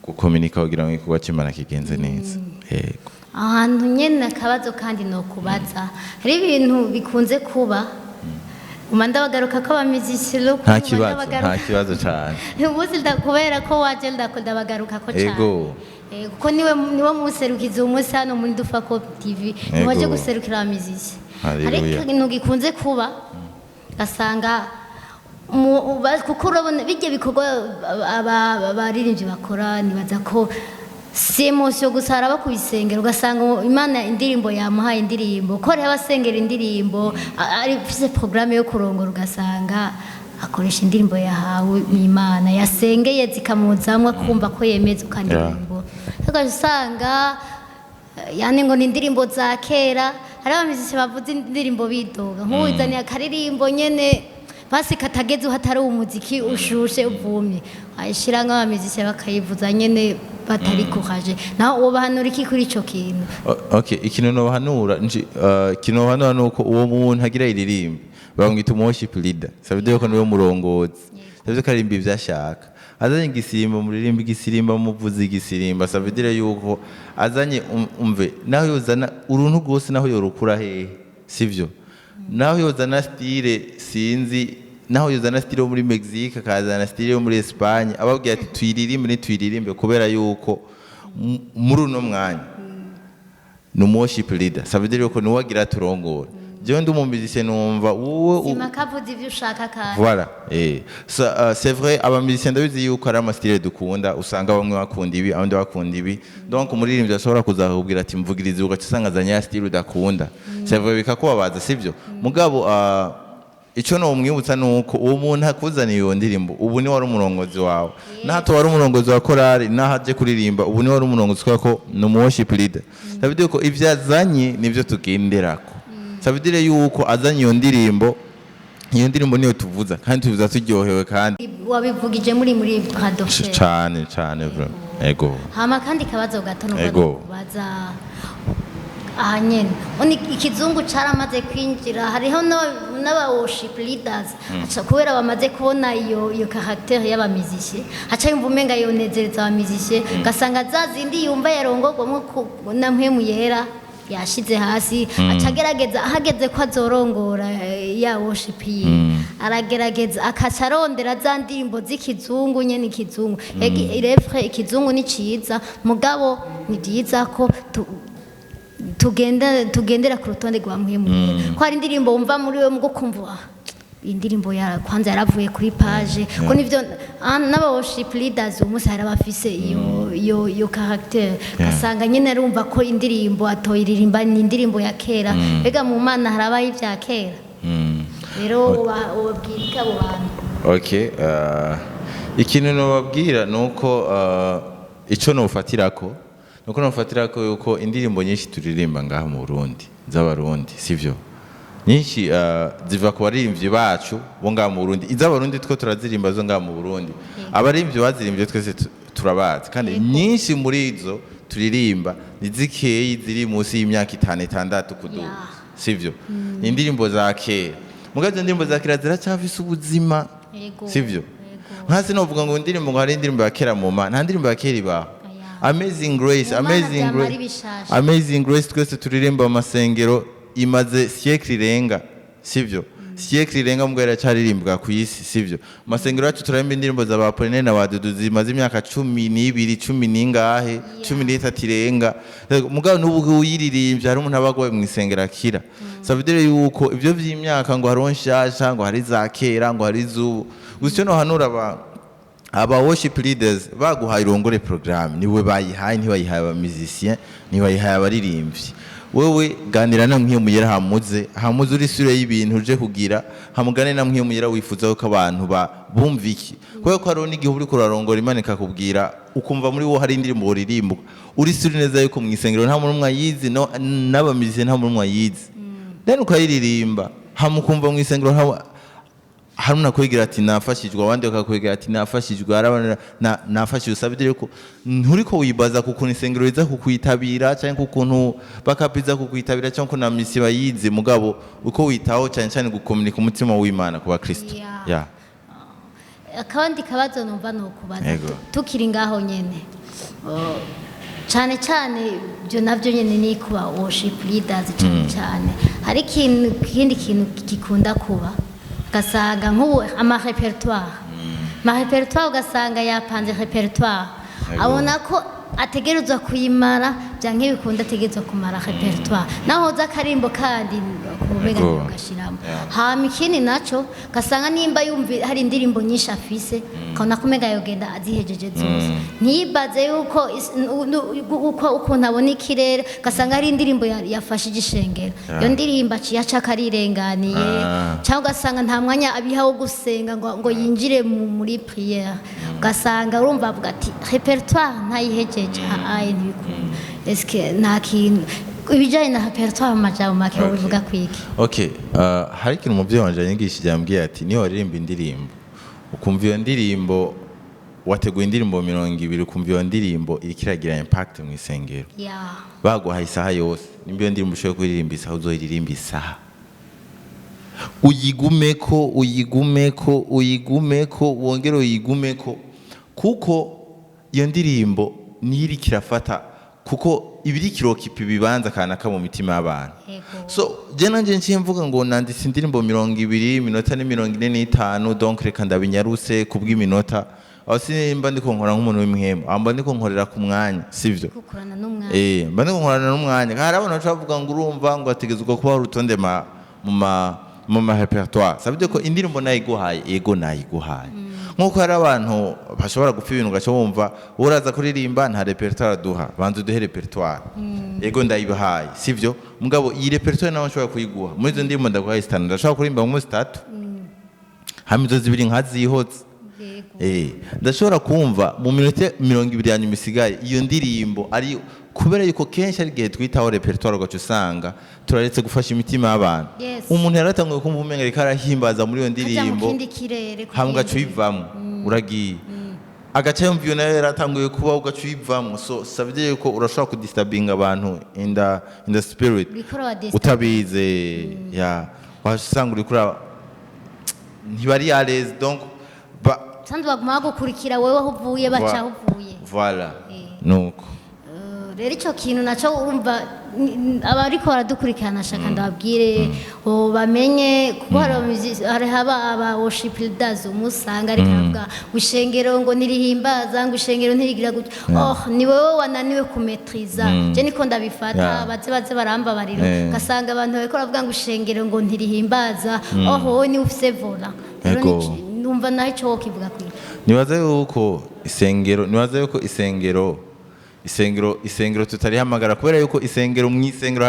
gukominika kugira ngo igikorwa cy'Imana kigenze neza. Yego. Ahantu nyene akabazo kandi no kubaza, hari ibintu bikunze kuba umanda bagaruka ko abamiziki. Nta kibazo, nta kibazo cyane. Umunsi kubera ko waje ndabagaruka ko cyane. Kuko niwe muserukizi umunsi hano muri Dufako TV, niwe waje guserukira abamiziki. Haleluya. Hari ikintu gikunze kuba, gasanga kuko urabona bijya bikorwa abaririmbyi bakora, nibaza ko si émotion gusa. Haraba kubisengera, ugasanga Imana indirimbo yamuhaye, indirimbo ko rero abasengera indirimbo ari ufise programme yo kurongora, ugasanga akoresha indirimbo yahawe n'Imana, yasengeye zikamuzamwo, akumva ko yemeza ukandirimbo, ugaca usanga yani ngo ni indirimbo za kera. Hari abamiziki bavuze indirimbo bidoga, nk'uwizaniye akaririmbo nyene basi katageze hatari umuziki ushushe uvumye, ayishira nk'abamiziki bakayivuza nyene batari kuhaje. Naho wobahanura iki kuri ico kintu? Okay, ikintu nobahanura ikintu nobahanura nuko uwo muntu agira iririmbe bamwita umu worship leader. Ça veut dire ko niwe murongozi. Ça veut dire ko aririmba ivyo ashaka. Azanye igisirimba, muririmba igisirimba, muvuza igisirimba. Ça veut dire yuko azanye umve, naho yozana uruntu rwose, naho yorukura hehe, sivyo? Naho yozana style, sinzi, naho yozana style yo muri Mexique, akazana style yo muri Espagne, ababwira ati tuyiririmbe, ntituyiririmbe, kubera yuko muri uno mwanya ni umu worship leader. Ça veut dire yuko niwe agira turongora. Jewe ndi umumizise, numva wowe Simakavuze ivyo ushaka kandi. Voilà. So, c'est vrai, aba musiciens ndabizi yuko ari ama style dukunda, usanga bamwe bakunda ibi, abandi bakunda ibi. Donc umuririmbyi ashobora kuza akakubwira ati mvugirize, ugaca usanga azanye ya style udakunda. C'est vrai, bikakubabaza, sivyo? Mugabo ico nomwibutsa nuko uwo muntu akuzaniye iyo ndirimbo ubu ni wari umurongozi wawe, naho wari umurongozi wa korali, naho aje kuririmba ubu ni wari umurongozi, kubera ko ni umu worship leader. Ça veut dire ko ivyo azanye nivyo tugenderako. Ça veut dire yuko azanye iyo ndirimbo, iyo ndirimbo niyo tuvuza, kandi tuvuza turyohewe kandi Wabivugije muri Prado. Cane cane, vraiment, ego. Hama kandi kabazo gato nuko Ego. kubaza aha nyene oni ikizungu caramaze kwinjira, hariho n'aba worship leaders aca kubera bamaze kubona iyo caractère y'aba musiciens, aca yumva umenga yonezereza aba musiciens, ugasanga za zindi yumva yarongorwamwo na Mpwemu Yera yashize hasi, aca agerageza ahageze ko azorongora ya worship yiwe, aragerageza akaca arondera za ndirimbo z'ikizungu nyene ikizungu. Ego, ikizungu ni ciza, mugabo ni vyiza ko tugendera ku rutonde rwa Mpwemu Yera, ko hari indirimbo wumva muri we mugo kumva ah, indirimbo ya kwanza yaravuye kuri page, ko nivyo n'aba worship leaders uyu munsi hari abafise iyo caractère, ugasanga nyine arumva ko indirimbo atoyiririmba ni indirimbo ya kera. Mbega mu Mana harabaho ibya kera? Rero ubabwira iki abo bantu? Okay, ikintu nobabwira nuko ico nofatirako nuko nofatirako yuko indirimbo nyinshi turirimba ngaha mu Burundi z'Abarundi, sivyo, nyinshi ziva ku baririmbyi bacu bo ngaha mu Burundi. Iz'Abarundi two turazirimba zo ngaha mu Burundi, abaririmbyi bazirimbye twese turabazi, kandi nyinshi muri izo turirimba ni zikeyi ziri munsi y'imyaka 5, 6 kuduga, sivyo? Ni indirimbo za kera, mugabo izo ndirimbo za kera ziracyafise ubuzima, sivyo? Nka sinovuga ngo indirimbo, ngo hari indirimbo ya kera mu Mana, nta ndirimbo ya kera ibaho. Oya. Amazing Grace, Mu Mana Amazing vyama ari Grace, bishasha. Amazing Grace twese turirimba mu masengero imaze siècle irenga, sivyo? Siècle irenga, mbwo iracaririmbwa ku isi, sivyo? Mu masengero yacu turaririmba indirimbo za ba Apollinaire na ba Dudu zimaze imyaka 12, cumi n'ingahe, 13 irenga. Mugabo n'ubu uyiririmbye hari umuntu aba agwaye mu isengero akira. Ça veut dire yuko ivyo vy'imyaka ngo hariho nshasha, ngo hari za kera, ngo hari iz'ubu, gusa icyo nohanura aba worship leaders, baguhaye urongore programme, niwe bayihaye, ntibayihaye aba musicien, ntibayihaye abaririmbyi. Wewe ganira na Mpwemu Yera, hamuze uri sure y'ibintu uje kugira, hamugane na Mpwemu Yera, wifuza ko abantu ba bumva iki, kubera ko hariho n'igihe uriko urarongora Imana ikakubwira, ukumva muri wo hari indirimbo uririmba uri sure neza yuko mu isengero nta muntu umwe ayizi, no n'aba musiciens nta muntu umwe ayizi, then ukayiririmba, hama ukumva mu isengero hari umuntu akwigira ati nafashijwe, abandi bakakwegera ati nafashijwe, hari abandi nafashijwe. Usabye ko nturiko wibaza ku kuntu isengero riza kukwitabira cyangwa ku kuntu bakapiza kukwitabira cyangwa ukuntu amisi bayizi, mugabo uko witaho cyane cyane gukomunika umutima w'Imana ku bakristo. Yeah. Akabandi kabazo numva ni ukubaza Yego. tukiri ngaho nyene. Oh, cyane cyane ibyo nabyo nyene ni kuba worship leaders cyane cyane, hari ikintu, ikindi kintu gikunda kuba, ugasanga nk'ubu ama répertoire, ama répertoire, ugasanga yapanze répertoire, abona ko ategerezwa kuyimara byanke bikunda, ategerezwa kumara répertoire, naho uza akarimbo kandi kumubega ugashiramo. Hama ikindi naco gasanga nimba yumva hari indirimbo nyinshi afise, akabona ko umenga yogenda azihejeje zose, ntiyibaze yuko uko ukuntu abona ikirere, gasanga hari indirimbo yafashije ishengero, iyo ndirimbo aciye aca akarirenganiye, cyangwa ugasanga nta mwanya abiha wo gusenga ngo yinjire muri prière, ugasanga urumva avuga ati répertoire ntayihejeje, aye ntibikunda. Eske nta kintu ibijyanye na répertoire mu majambo make bivuga kwiki? Okay, hari ikintu umuvyeyi wanje yanyigishije, yambwiye ati niyo waririmba indirimbo ukumva iyo ndirimbo, wateguye indirimbo 20, ukumva iyo ndirimbo iriko iragira impact mu isengero, baguhaye isaha yose, nimba iyo ndirimbo ushoboye kuririmba isaha, uzoyiririmba isaha, uyigumeko, uyigumeko, uyigumeko, wongere uyigumeko, kuko iyo ndirimbo niyo iriko irafata, kuko iba iriko irokipa ibibanza kanaka mu mitima y'abantu. So je nanje nciye mvuga ngo nanditse indirimbo 20, iminota ni 45, donc reka ndabinyaruse kubw'iminota. Aho simba ndiko nkora nk'umuntu w'imhemu, aho mba ndiko nkorera ku mwanya, sivyo? Gukorana n'umwanya. Mba ndiko nkorana n'umwanya. Hari abantu baca bavuga ngo urumva ngo hategezwa kubaho urutonde ma mu ma répertoire. Ça veut dire ko indirimbo nayiguhaye, ego nayiguhaye. Nkuko hari abantu bashobora gupfa ibintu, ugaca wumva uraza kuririmba nta répertoire duha, banza uduhe répertoire. Ego ndayibahaye, sivyo? Mugabo iyi répertoire nawe nshobora kuyiguha muri izo ndirimbo ndaguhaye zitanu, ndashobora kuririmba mu zitatu, hama izo zibiri nkazihoza. Ndashobora kumva mu minota 20 ya nyuma isigaye iyo ndirimbo ari, kubera yuko kenshi ari igihe twitaho répertoire, ugaca usanga turaretse gufasha imitima y'abantu. Umuntu yaratanguye kumva umenga ariko arahimbaza muri iyo Kaja mu ndirimbo, kindi kirere ku hama ugaca kindi. uyivamwo, uragiye, agaca yumva iyo nayo yaratanguye kuba, ugaca uyivamwo. So ça veut dire yuko urashobora kudisturbinga abantu in the spirit Uriko urabadisturb. utabize. Ya, wasanga uriko ntibari à l'aise, donc ba Sanzwe baguma bagukurikira wewe aho uvuye, baca aho uvuye. Voilà, nuko. Rero ico kintu naco urumva abariko baradukurikirana, shaka ndababwire bamenye, kuko hari hari haba aba worship leaders umusanga ariko aravuga ngo ishengero ngo ntirihimbaza, ngo ishengero ntirigira gutya. Oh, ni wewe wananiwe kumaîtriza, je niko ndabifata. Baze barambabarira. Ugasanga abantu bariko baravuga ngo ishengero ngo ntirihimbaza. Oh, wowe niwe ufise vola. Rero numva naho ico wokivuga kwiye. Nibaza yuko isengero tutarihamagara kubera yuko isengero, mu isengero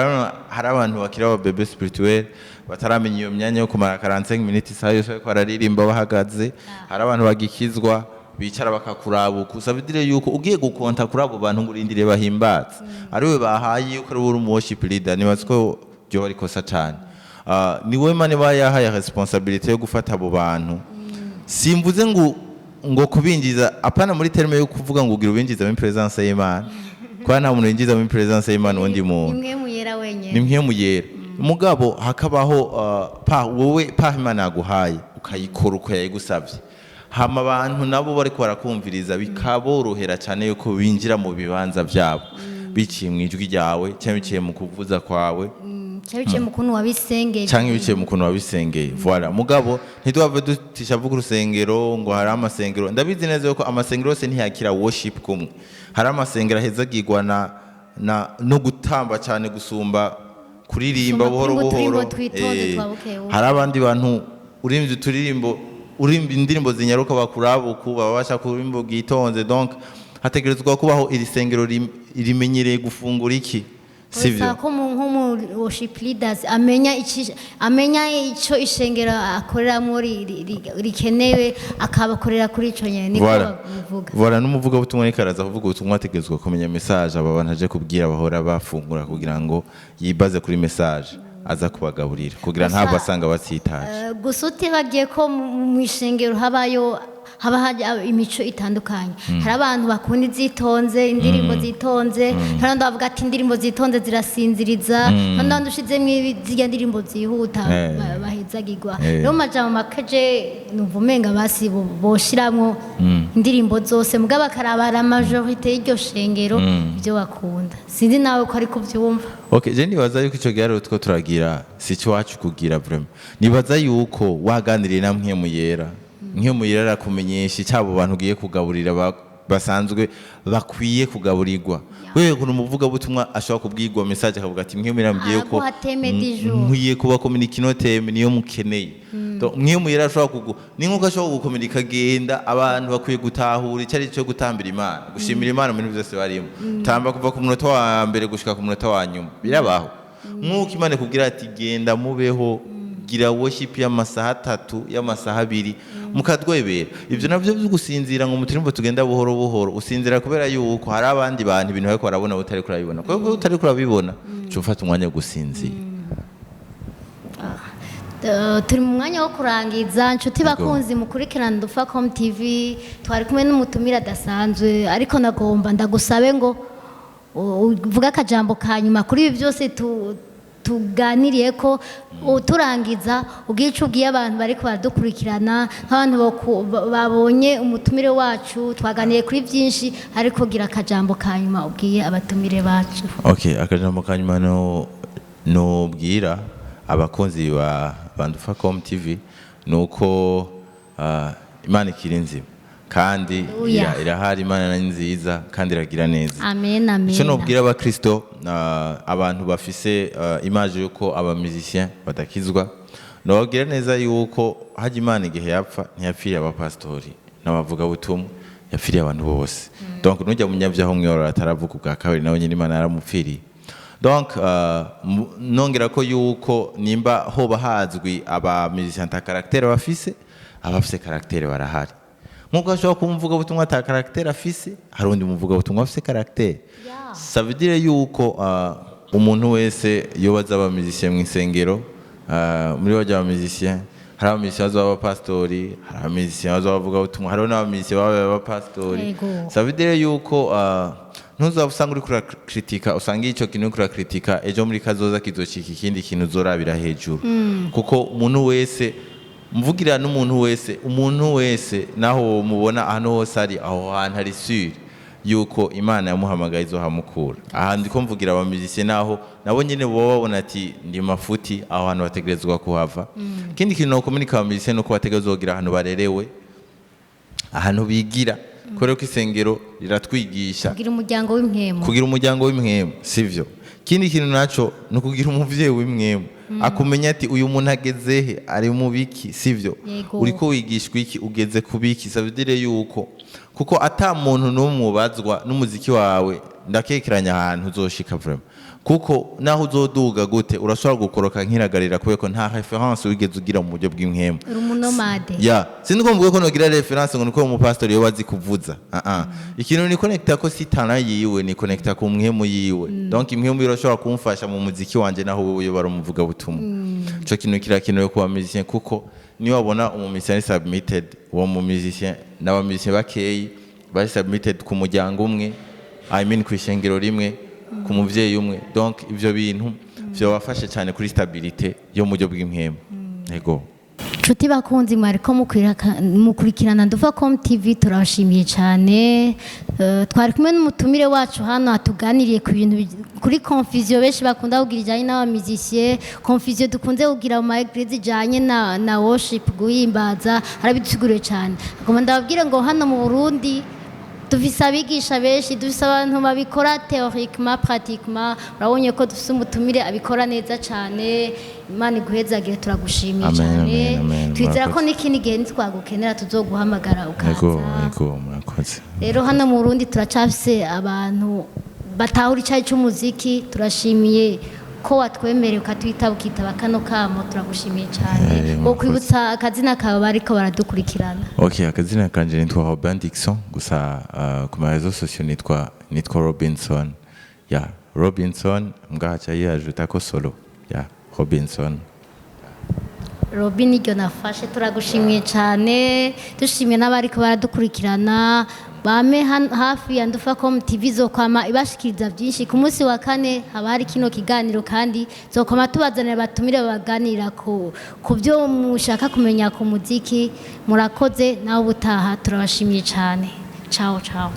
hari abantu bakiri aba bébé spirituel, bataramenya iyo myanya yo kumara 45 minutes, isaha yose bariko bararirimba bahagaze. Hari abantu bagikizwa bicara bakakurabuka. Ça veut dire yuko ugiye gukonta kuri abo bantu ngo urindire bahimbaze, ariwe bahaye yuko ari uri umu worship leader, nibaza ko ryoba ari ikosa cane. Ah, ni wowe Imana iba yahaye responsabilité yo gufata abo bantu. Simvuze ngo kubinjiza, apana muri terme yo kuvuga ngo ugira ubinjiza muri présence y'Imana, kuko nta muntu yinjiza muri présence y'Imana undi muntu. Nimwe muyera wenyene. Ni mwe muyera. Mugabo hakabaho pa wowe pa Imana yaguhaye, ukayikora uko yayigusabye, hama abantu nabo bariko barakumviriza bikaborohera cyane yuko binjira mu bibanza byabo biciye mu ijwi ryawe cyangwa biciye mu kuvuza kwawe. Cyangwa biciye mu kuntu wabisengeye. Cyangwa biciye mu kuntu wabisengeye, voilà. Mugabo ntitwave dutisha vuga urusengero ngo hari amasengero, ndabizi neza yuko amasengero yose ntiyakira worship kumwe. Hari amasengero ahezagirwa na no gutamba cyane gusumba kuririmba Gusumba buhoro kuririmba buhoro. uturirimbo twitonze twa bukebuke. Hari abandi bantu urimvye uturirimbo, urimba indirimbo zinyaruka, bakurabuku baba bashaka kuririmbo bwitonze. Donc hategerezwa kubaho iri sengero rimenyereye gufungura iki, sivyo? Bisaba ko nk'umu worship leaders amenya amenya ico ishengero akoreramo rikenewe, akabakorera kuri ico nyene, niko Voilà. babivuga. Voilà, n'umuvugabutumwa ariko araza kuvuga ubutumwa ategerezwa kumenya message aba bantu aje kubwira bahora bafungura, kugira ngo yibaze kuri message aza kubagaburira, kugira ntabwo asanga batsitaje. Gusa utibagiye ko mu ishengero habayo haba hari imico itandukanye. Hari abantu bakunda izitonze, indirimbo zitonze, hari abandi bavuga ati indirimbo zitonze zirasinziriza, hari n'abandi ushizemo zirya ndirimbo zihuta bahezagirwa. Rero mu majambo make numva umenga basi boshiramwo indirimbo zose, mugabo bakaraba la majorité y'iryo shengero ibyo bakunda. Sinzi nawe ko ariko ubyumva. Okay, je nibaza yuko ico giharuro two turagira si cyo wacu kugira vraiment. Nibaza yuko waganiriye na Mpwemu Yera, Mpwemu Yera arakumenyesha icabo bantu ugiye kugaburira basanzwe bakwiye kugaburirwa. Wewe kuntu umuvugabutumwa ashobora kubwirwa message akavuga ati Mpwemu Yera ambwiye ko Araguha thème du jour. Nkwiye kubakominika ino thème, niyo mukeneye. Donc Mpwemu Yera ashobora kugu ni nkuko ashobora gukominika, agenda abantu bakwiye gutahura icyo ari cyo gutambira Imana, gushimira Imana mu bintu byose barimo, tamba kuva ku munota wa mbere gushika ku munota wa nyuma. Birabaho nk'uko Imana ikubwira ati genda mubeho, gira worship y'amasaha 3, y'amasaha 2, mukadwebera. Ibyo navyo byo gusinzira ngo muturimbo tugenda buhoro buhoro, usinzira kubera yuko hari abandi bantu ibintu bariko barabona utari kurabibona, kuko utari kurabibona uca ufata umwanya wo gusinzira. Turi mu mwanya wo kurangiza, nshuti bakunzi mukurikirana Ndufacom TV. Twari kumwe n'umutumire adasanzwe, ariko nagomba ndagusabe ngo uvuge akajambo ka nyuma kuri ibi byose tuganiriye, ko uturangiza ubwiye ico ubwiye abantu bariko baradukurikirana, nk'abantu babonye umutumire wacu. Twaganiriye kuri byinshi, ariko gira akajambo ka nyuma ubwiye abatumire bacu. Okay, akajambo ka nyuma no nobwira abakunzi ba Bandufacom TV nuko Imana ikiri nzima. Kandi Haleluya. irahari. Imana ni nziza kandi iragira neza. Amen, amen. Icyo nobwira abakristo, abantu bafise image yuko aba musicien badakizwa, nobabwira neza yuko hajya Imana igihe yapfa ntiyapfiriye abapasitori n'abavugabutumwa, yapfiriye abantu bose. Donc nujya munyabyaha umworora ataravuka ubwa kabiri, nawe nyine Imana yaramupfiriye. Donc nongera ko yuko nimba hoba hazwi aba musicien ata caractère bafise, abafise caractère barahari. Nkuko ashobora kuba umuvugabutumwa ata caractère afise, hari undi muvugabutumwa afise caractère. Ça veut dire yuko umuntu wese yoba aza aba musicien mu isengero, muri bajya aba musicien, hari aba musicien baza abapasitori, hari aba musicien baza abavugabutumwa, hariho n'aba musicien baba abapasitori. Ça veut dire yuko ntuzaba usanga uriko urakritika, usanga ico kintu uriko urakritika ejo muri kazoza kizocika ikindi kintu uzorabira hejuru. Kuko umuntu wese mvugira n'umuntu wese, umuntu wese naho mubona ahantu hose ari, aho hantu ari sûr yuko Imana yamuhamagaye izohamukura. Aha ndiko mvugira aba musicien, naho nabo nyene boba babona ati ndi mafuti, aho hantu bategerezwa kuhava. Ikindi kintu nokomunika aba musicien nuko bategerezwa kugira ahantu barerewe, ahantu bigira, kubera ko isengero riratwigisha. Kugira umuryango w'impwemu. Kugira umuryango w'impwemu, sivyo? Ikindi kintu naco ni ukugira umuvyeyi w'impwemu akumenya ati uyu muntu ageze he, ari mu biki, sivyo? Yego. Uriko wigishwa iki, ugeze ku biki? Ça veut dire yuko kuko ata muntu n'umwe ubazwa n'umuziki wawe, ndakekeranya ahantu uzoshika vraiment, kuko naho uzoduga gute urashobora gukoroka nkiragarira, kubera ko nta référence wigeze ugira mu buryo bw'impwemu. Uri umu nomade. Ya, sindi ko mvuga ko nogira référence ngo nuko umupastori yoba azi kuvuza. Ah ah, ikintu ni connecta ko si talent yiwe, ni connecta ku mpwemu yiwe. Donc impwemu irashobora kumfasha mu muziki wanje naho wewe yoba ari umuvuga butumwa. Ico kintu kirakenewe ku ba musicien, kuko niyo wabona umu musicien ari submitted, uwo mu musicien n'aba musicien bakeyi bari submitted ku muryango umwe, I mean ku ishengero rimwe, ku muvyeyi umwe. Donc ivyo bintu vyobafasha cyane kuri stabilité yo mu buryo bw'impwemu. Yego. Nshuti bakunzi mwariko mukurikirana Nduvacom TV, turabashimiye cyane. Twari kumwe n'umutumire wacu hano atuganiriye ku bintu kuri confusion benshi bakunda kugira ijyanye n'aba musicien, confusion dukunze kugira mu ma église ijyanye na worship, guhimbaza. Arabidusiguriye cyane. Agomba ndababwire ngo hano mu Burundi dufise abigisha benshi, dufise abantu babikora théoriquement, pratiquement. Urabonye ko dufise umutumire abikora neza cyane. Imana iguhezagire, turagushimiye Amen, cyane. amen, amen. Twizera ko Murakoze. n'ikindi gihe nitwagukenera tuzoguhamagara ukaza. Yego, murakoze. Rero hano mu Burundi turacafise abantu batahura icyayi cy'umuziki. Turashimiye ko watwemereye ukatwitaba, ukitaba kano kamo. Turagushimiye cyane. Murakoze. Wokwibutsa akazina kawe bariko baradukurikirana? Ok, akazina kanje nitwa Robin Dixon, gusa ku ma réseaux sociaux nitwa Robinson. Ya, Robinson mbwa haca yiajuta ko solo. Ya, Robinson. Robin iryo nafashe. Turagushimiye cyane, dushimiye n'abariko baradukurikirana. Bame hafi ya Ndufacom TV, zokwama ibashikiriza byinshi. Ku munsi wa kane haba hari kino kiganiro, kandi zokwama tubazanira batumire babaganira ku byo mushaka kumenya ku muziki. Murakoze, nawe ubutaha. Turabashimiye cyane. Ciao ciao.